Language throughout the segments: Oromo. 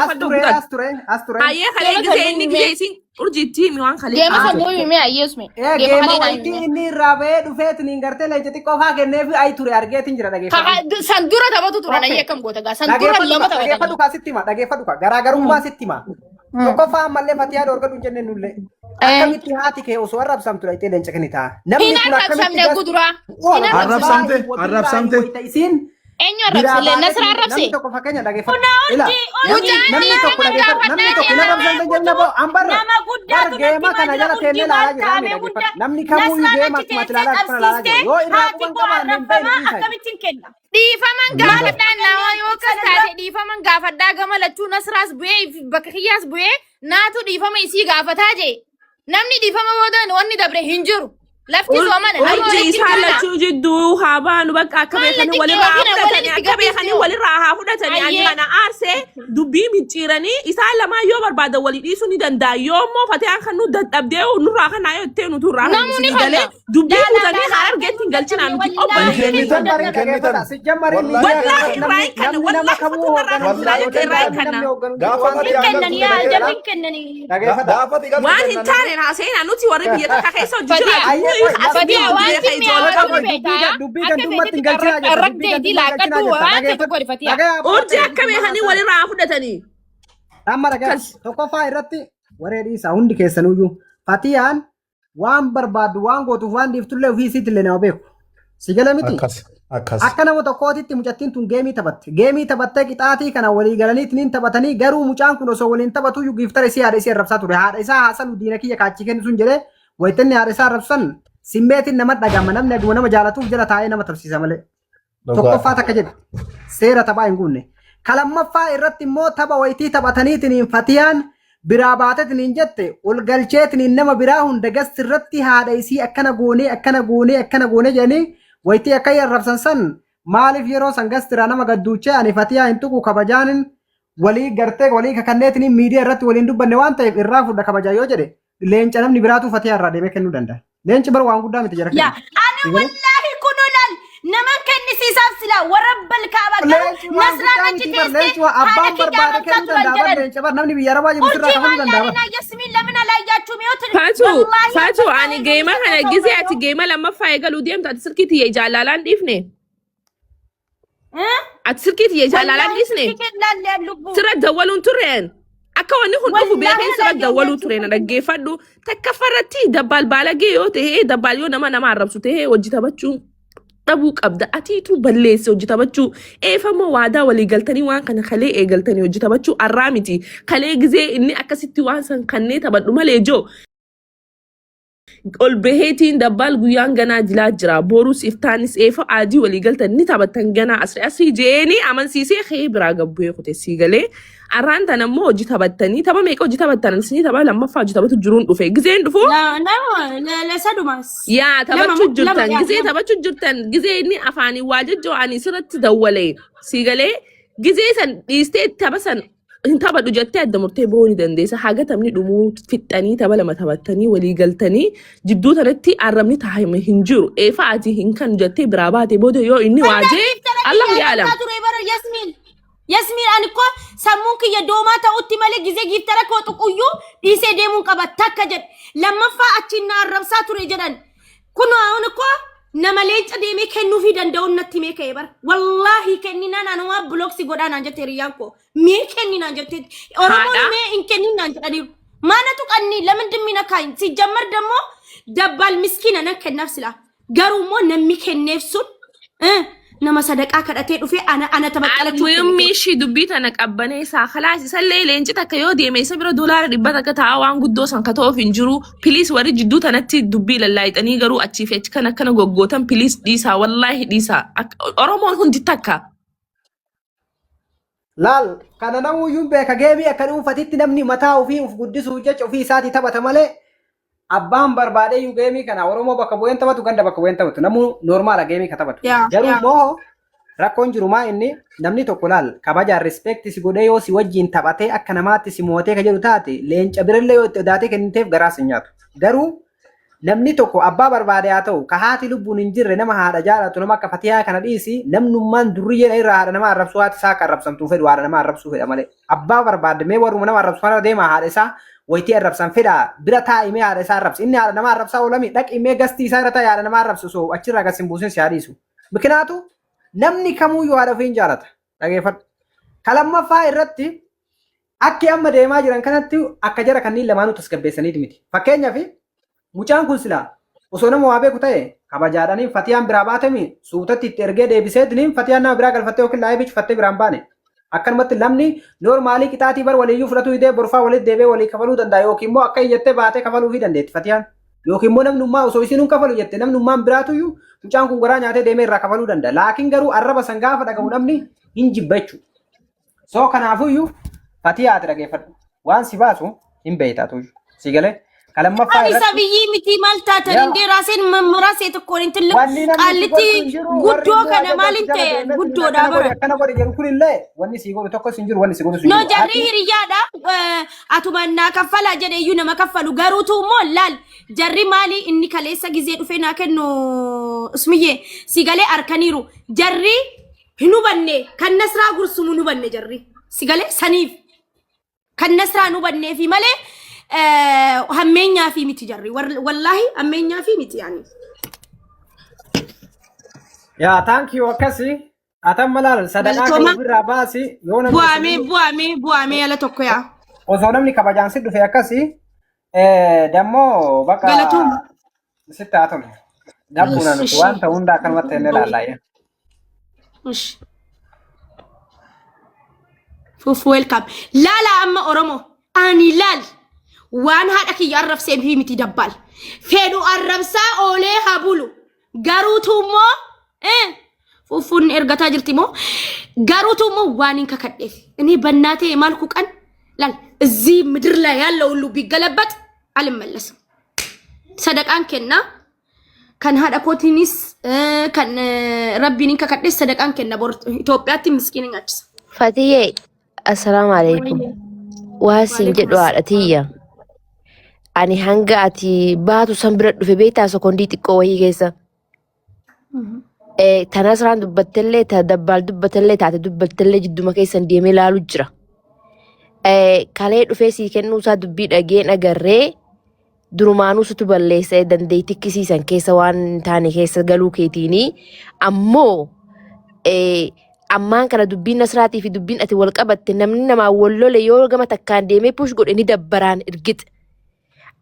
As Fadhu ture, guddatu. as ture, as ture. Hayyee kalee Geema gisee san inni nuu gisee himee. isin urjiitti himi waan kalee Geema ta'aa san ture. nuu himee ayyeesme. Ee Geema geema kalee naa wayitii himee. inni irraa bahee dhufeetiin gartee leenca xiqqoo faa kenneef ayi ture argeetiin jira dhageeffadhu. San dura taphatu turan Okay. ayyee akkam goota gaa. San dura Dhageeffadhu lama ka, dhageeffadhu taphatanii. ka sitti hima, dhageeffadhu ka. Garaagarummaa sitti hima. Tokkoffaa ammallee fatiyaa dhoorgadhu hin jenne nullee. Akkamitti haati kee osoo arrabsamtu dhaqxee leenca kennitaa? Namni Hin kun akkamitti arrabsamne gas guduraa. Hin arrabsamne. Arrabsamte, arrabsamte. Isiin Eenyu biraa arrabse? Nasra baateetiin arrabse. namni tokko fakkeenya dhageeffadhu. Ila namni Mucaan namni tokko dhiifama dhageeffadhu namni gaafadhaa tokko hin arrabsamte jenna boo an barra Nama bar guddaatu natti geema himaa kana jira jala urjii teennee waan ilaalaa jirra taa'ame mi hunda dhageeffadhu. Namni kamuu Nasraan geema achi akkuma ati teessee ilaalaa akkuma ilaalaa jiru. qabsiistee Yoo irraa haati quban koo qabaanne hin beeknu arrabfamaa dhiisaa jiru. akkamittiin kenna? Dhiifaman Dhugaa. gaafadhaa nama yoo akkas taate dhiifaman gaafadhaa gama lachuu Nasraas bu'ee bakka kiyyaas bu'ee naatu dhiifama isii gaafataa jee. Namni dhiifama booda wanni dabre hin jiru. Lafti soomana nama Urjii walitti isaan hin lachuu jidduu haa baanu bakka akka Maal beekanii lachuu walirraa haa yookiin fudhatanii walitti akka beekanii gadhiisuu? walirraa haa fudhatanii ani Ayyee. kana aarsee dubbii micciiranii isaan lamaan yoo barbaadan walii dhiisuu ni danda'a yoo immoo fatiyaan kan nu dadhabdee nurraa kanaa yoo ittee nutu irraa kan Namuu ni isinii galee fanna. dubbii Laa laa fuutanii laa haa laa argeetti hin akka galchinaa nu nuti dadhabne obboleeyyan wallaahi Kennitan, Sijjammari hin kennitan. dhageeffadha. Sijjammari Wallaahi miidiyaa Wallaahi irratti irraa namni hin kanna namni nama wallaahi kamuu fatuun irraa hoogganu kan hin silaa jiru. jettee irraa hin Namni kanna. namni hoogganu hin jiru Gaafa waan Hin Fatiyaan ta'eef. kennanii galtu yaa dhagee jarri hin kennanii. Dhageeffadha. Gaafa ati galtu Waan hin kennanii. taane haasa'inaa nuti warri biyya takka keessa hojii Fatiha. jiraatu Ayyee nuyi qoy as Fatiha biyya waan beeka simmi ijoollee hawaatu qoy ni dubbii beektaa. dubbii Akka gandummatti feetetti hin galchinaa jetta dubbii qarraqdeetii gandummatti galchinaa laaqadhu jetta waan feete dhageeffadhu godhi Fatiha. dhagaya abbaa Urjii ta'e akka dubbii beekanii haasaa walirraa haa fudhatanii. amma dhagaya Akkas. tokkoffaa irratti waree dhiisaa hundi keessanuyyuu fatiyaan waan barbaaddu waan gootuuf waan dhiiftullee ofii isiitillee nama beeku si gala miti Akkas, akkas. akka nama tokkootitti mucattiin tun geemii taphatte geemii taphattee qixaatii kana walii galaniitiin taphatanii garuu mucaan kun osoo waliin taphatuyyuu giiftara isii haadha isii arrabsaa ture haadha isaa haasalu diina kiyya kaachii kennu sun jedhee wayittinni haadha isaa arrabsan simmeetiin nama dhagama namni aguma nama jaalatuuf jala taa'ee nama tapsiisa malee. Tokkoffaa takka jedhe seera taphaa hin guunne. Ka lammaffaa irratti immoo tapha wayitii taphataniitiin fatiyaan biraa baatetiniin jette ol galcheetiniin nama biraa hunda gasti irratti haadha isii akkana goonee akkana goonee akkana goonee jedhanii wayitii akka arrabsan san maaliif yeroo san gastiraa nama gadduuchee ani fatiyaa hin tuqu kabajaanin walii gartee walii kakanneetiniin miidiyaa irratti waliin dubbanne waan ta'eef irraa fudha kabajaa yoo jedhe leenca namni biraatu fatiyaa irraa deemee kennuu danda'a. Leenci bar waan guddaa miti jara Yaa kenna. ani Si galee? wallaahi kunoo laal nama kennisiisaaf silaa warra balkaaba garuu Leenci waan Nasraan guddaa achi miti bar teessee leenci waan haadha abbaan kiyya barbaade arrabsaa kennuu turan danda'a bar jedhan. leenca bar namni biyya arabaa jiru sirraa Urjii kafaluu maal danda'a bar. laalinaa Yasmiin lamina laayyaachuu mi'oota Faatu, wallaahi Faatu, abbaan ani taa'ee geema gosa kana ta'uu gizee ati danda'u. geema lammaffaa eegaluu deemtu ati silkii tiyya jaallalaan dhiifne. Eh? Ati silkii tiyya jaallalaan Wallaahi dhiisne. silkii kee laallee lubbuu. Sirra dawwaluun tureen. Akka wanni kun dhufu Wallaahi beekeen sirra laallee dawwaluu ture na silkii. dhaggeeffadhu. Takka farratti dabbaal baalagee yoo ta'e dabbaal yoo nama nama arrabsu ta'e hojii taphachuu dhabuu qabda. Atiitu balleesse hojii taphachuu. Eefamoo waadaa walii galtanii waan kana kalee eegaltanii hojii taphachuu arraa miti. Kalee gizee inni akkasitti waan san kannee taphadhu malee joo. Ol baheetiin dabbaal guyyaan ganaa jilaa jira. Borus iftaanis eefa aadii walii galtan ni taphattan ganaa asri asrii jeeni amansiisee kee biraa gabbu'ee kute sii galee. Arraan tan ammoo hojii taphattanii tapha meeqa hojii taphattan isinii tapha lammaffaa hojii taphatu jiruun dhufe. Gizeen dhufu La sadumas. yaa Lama taphachuu lama jirtan yaa gizee lama. taphachuu jirtan gizee inni afaanii waa jajjoo ani sirratti dawwalee sii galee gizee san dhiistee tapha san hin taphadhu jettee adda murtee bahuu ni dandeessa. Haga taphni dhumuu fixxanii tapha lama taphattanii walii galtanii jidduu tanatti arrabni taa'ame hin jiru. Eefa ati hin kan jettee biraa baate booda yoo inni Wallaahi waajee giftara Allah kiyya yaalam. arrabsaa ture bara Yasmiin. Yasmiin ani ko sammuun kiyya doomaa ta'utti malee gizee giftara koo tuquyyuu dhiisee deemuun qaba takka jedhe. Lammaffaa achiin na arrabsaa ture jedhan. Kun ani ko nama leenca deemee kennuufii danda'uun natti himee ka'e bara. Wallaahi kenninaan anumaa bilooksi godhaa naan jette hiriyyaan koo. Mee kenninaan jette. Oromoon Haadha. mee hin kennin naan jedhaniiru. Maana tuqanni lamin dimmina kaayin. Sijjammar dammoo dabbaal miskiina nan kennaaf silaa. Garuu immoo namni kenneef sun nama sadaqaa kadhatee dhufee ana tabaqqalachuu kenne Almuhimmi ture. ishii dubbii tana qabbaneessaa kalaas isallee leenci takka yoo deeme isa bira $100 ta'a waan guddoo san ka ta'uuf hin jiru. Please warri jidduu tanatti dubbii lallaayixanii garuu achii fi achi kan akkana goggootan please dhiisaa wallaahi dhiisaa. Oromoon hundi takka. Laal kana namuyyuu beeka geemii akka dhuunfatitti namni mataa ofii uf guddisuuf jecha ofii isaatii taphata malee abbaan barbaadeyyuu geemii kana Oromoo bakka bu'een taphatu ganda bakka bu'een taphatu namuu normaala geemii ka taphatu. Yaa Garuu yaa. immoo rakkoon jiru maa inni namni tokko laal kabajaan respect si godhee yoo si wajjin taphatee akka namaatti si mo'atee ka jedhu taate leenca birallee yoo itti odaatee kenniteef garaa si nyaatu. Garuu Namni tokko abbaa barbaade haa ta'u, ka haati lubbuun hin jirre, nama haadha jaalatu, nama akka Fatihaa kana dhiisi, namnummaan durriyyeen irraa haadha nama arrabsuu, haati isaa akka arrabsamtuu fedhu, haadha nama arrabsuu fedha malee. Abbaa barbaade mee warruma nama arrabsu kana deema, haadha isaa wayitii arrabsan fedha bira taa'i, mee haadha isaa arrabsi. Inni haadha nama arrabsaa oolami, dhaqi mee gastii isaa irra taa'i, haadha nama arrabsu osoo achirraa gas hin buusin si haa dhiisu. Mikinaatu namni kamuyyuu haadha ofii hin jaalata. Dhageeffadhu. Ka lammaffaa irratti, akki amma deemaa jiran kanatti akka jara kanneen lamaanuu tasgabbeessaniiti miti. Fakkeenyaaf, mucaan kun silaa osoo nama waa beeku ta'e, kabajaadhaniin Fatiyaan biraa baatemi suutatti itti ergee deebiseetiniin Fatiyaan nama biraa galfattee yookiin live cufattee biraan baane. Akkanumatti namni normally qixaatii bar waliiyyuu fudhatuu hidee borfaa walitti deebi'ee walii kafaluu danda'a, yookiin immoo akka iyyattee baatee kafaluufii dandeetti Fatiyaan. Yookiin immoo namnummaa osoo isiin hin kafalu jette, namnummaan biraatuyyuu mucaan kun garaa nyaatee deemee irraa kafaluu danda'a. Laakiin garuu arraba san gaafa dhagahu namni hin jibba jechuudha. So kanaafuyyuu Fatiyaa, ati dhageeffadhu. Waan si baasu hin beektaatu. Si galee? Ka lammaffaa Ani irratti sabiyyii miti, maal taatan? Yaa. Indee raaseen mammarasee tokkoon hin tilliqu. Wanni namni si Qaallitti godhu hin jiru, warri guddoo immoo kana ajaja maalin jala ta'e deemee guddoodha akkana godhi bara. akkana godhi jedhu kunillee wanni si godhu tokkos hin jiru, wanni si godhu hin No, jiru. jarri Ati hiriyyaadha. Atuma naa kaffalaa jedhe iyyuu nama kaffalu, garuutu immoo laal, jarri maali, inni kaleessa gizee dhufee naa kennu usmiyyee si galee arkaniiru, jarri hin hubanne, kan Nasraa gursumu hin hubanne jarri, si galee, saniif kan Nasraa hin hubannee fi malee hammeenyaa fi miti jarri, wallaahi hammeenyaa fi miti yaani. Yaa, thank you, akkasi. Atan malaal sadaqaa kee Galtooma. ofirraa baasi yoo namni Bu'aamee bu'aamee bu'aamee ala tokko yaa. Osoo namni kabajaan si dhufe akkasi dammoo bakka Galatooma. sitti haa tolu. Gabbuuna nuti waan ta'u hunda akkanumatti inni ilaallaa. Ish. Fufu, welcome. Laala, amma Oromo ani laal, waan haadha kiyya arrabsee fi miti dabbaal. Fedhu arrabsaa oolee haa bulu. Garuutu immoo fufuun ergataa jirti moo, garuutu immoo waan hin kakadheef. እኔ በእናቴ የማልኩ ቀን ላል እዚህ ምድር ላይ ያለው ሁሉ ቢገለበጥ አልመለስም። Sadaqaan kenna, kan haadha kootiinis kan rabbiin hin kakadhes sadaqaan kenna, bor Itoophiyaatti miskiina nyaachisa. Fatiyyee, assalaamu alaikum. Waa siin jedhu, haadha tiyya. Ani hanga ati baatu san bira dhufe beektaa, sekondii xiqqoo wayii keessa. Ta Nasraan dubbattellee, ta Dabbaal dubbattellee, taate dubbattellee jidduma keessan deemee laalu jira. Kalee dhufee sii kennuu isaa dubbii dhageen agarree durumaanuu situ balleessee dandeettii kisiisan keessa waan hin taane keessa galuu keetiini. Ammoo ammaan kana dubbiin Nasraatii fi dubbiin ati wal qabatte, namni namaa wal lole yoo gama takkaan deemee push godhe ni dabbaraan irgix.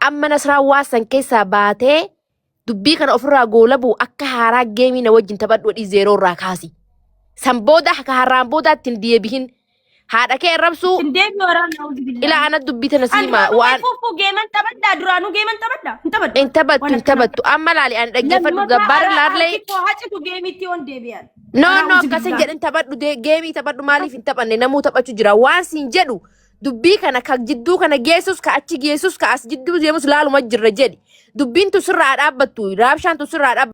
Amma Nasraan waa san keessaa baatee dubbii kana ofirraa goolabuu akka haaraa game na wajjin taphadhu, wadhii zero irraa kaasi. San booda akka har'aan boodaatti hin deebihin. Haadha kee arrabsuu Hin deebi waraana auzu ila billahi. ana dubbii tana Ani siima duraanuu waan fuufuu game an taphadhaa, duraanuu game an taphadhaa, hin taphadhu. Hin taphattu, Waan hin akkana. taphattu. Amma laali, ani dhaggeeffadhu Lammataa gabbaara ara laallee. harki koo hacitu game itti on deebi'an. No, Ara no, auzu akkasin billahi. jedhin, taphadhu, game taphadhu, maaliif hin taphanne? Namuu taphachuu jira. Waan siin jedhu, dubbii kana ka jidduu kana geessus, ka achi geessus, ka as jidduu deemus laaluma jirra jedhi. Dubbiin tu sirraa dhaabbattu, raabshaan tu sirraa dhaabbattu.